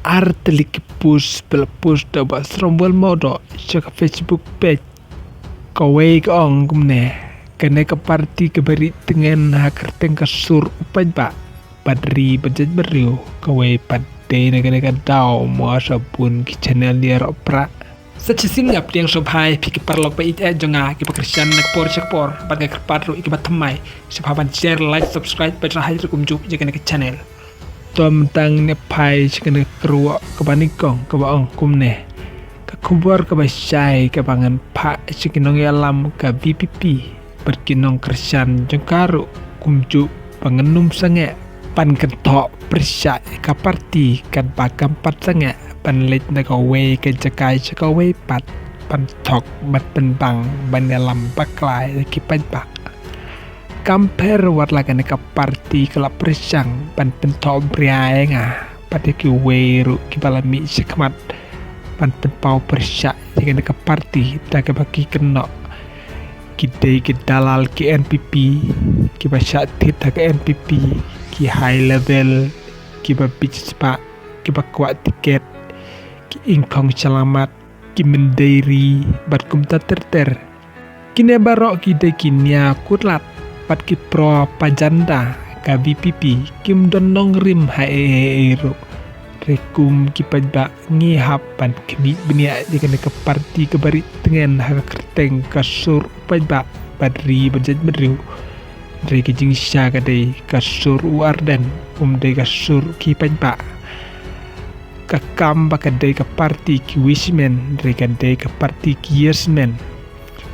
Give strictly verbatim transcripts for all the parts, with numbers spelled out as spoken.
Ar tylli ki post ba la post da u Bah Sromwel Mawdoh sha ka Facebook page. Kawei ka ong kumne, kane ka parti kaba ri tngen ha kyrteng ka sur u paidbah bad ri bad jaitbynriew. Kawei pat dei na kane ka daw mo sa bun ki channel ïaroh prah. Sa shisien nga pdiang sngewbha ïa phi ki paralok ba ïeit jong nga kiba kyrshan na ka por sha ka por bad nga kyrpad ruh ïa kiba thymmai sngewbha ban share, like, subscribe bad share ruh kumjuh ïa kane ka channel. To mynta ngin ïa phai sha kane ka khubor kaba nyngkong kaba ong kumne. Ka khubor kaba shai kaba ngan phah sha ki nongïalam ka VPP bad ki nongkyrshan jong ka ruh kumjuh ba ngan ym sangeh ban kynthoh pyrshah ïa ka parti katba kam pat sangeh ban leit na kawei ka jaka sha kawei pat ban thok ban pynbang ban ïalam bakla ïa ki paidbah. Kam pher wat la kane ka parti ka la pyrshang ban pynthoh bria ïa nga bad ïa kiwei ruh kiba la mih shakhmat ban pynpaw pyrshah ïa kane ka parti da kaba ki kynnoh ki dei ki dalal ki NPP, kiba shah thied ha ka NPP, ki high level, kiba bit spah, kiba kwah tiket, ki ingkhong shyllamat, ki myndai ri bad kumta ter ter. Kine baroh ki dei ki nia kutlat bad ki propaganda ka VPP, kim don nongrim ha ei ei ei ruh. Hynrei kum ki paidbah ngi hap ban khmih bniah ïa kane ka parti kaba ri tngen ha ka kyrteng ka sur u paidbah bad ri bad jaitbynriew. Hynrei ka jingshisha ka dei ka sur u Ardent, um dei ka sur ki paidbah. Ka kam ba ka dei ka parti ki wishmen, hynrei ka dei ka parti ki yeshmen.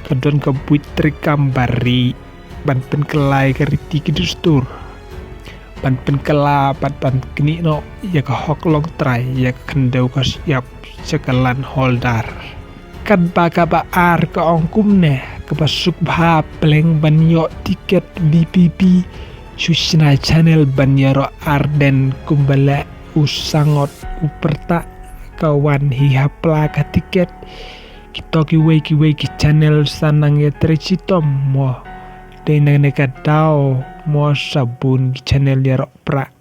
Ka don ka buit treikam ba ri ban pynkylla ïa ka riti ki dustur, ban pynkylla bad ban knieh noh ïa ka hok longtrai, ïa ka khyndew ka shyiap sha ka land holder. Katba kaba ar ka ong kumne, kaba suk bha pleng ban ïoh tiket VPP shu shna channel ban ïaroh Ardent kumba leh u sangot u pyrta ka wan hi ha pla ka tiket. Kito kiwei kiwei ki channel sa nang ïatrei shitom mo. Dei na kane ka daw mo sa bun ki channel ïaroh prah.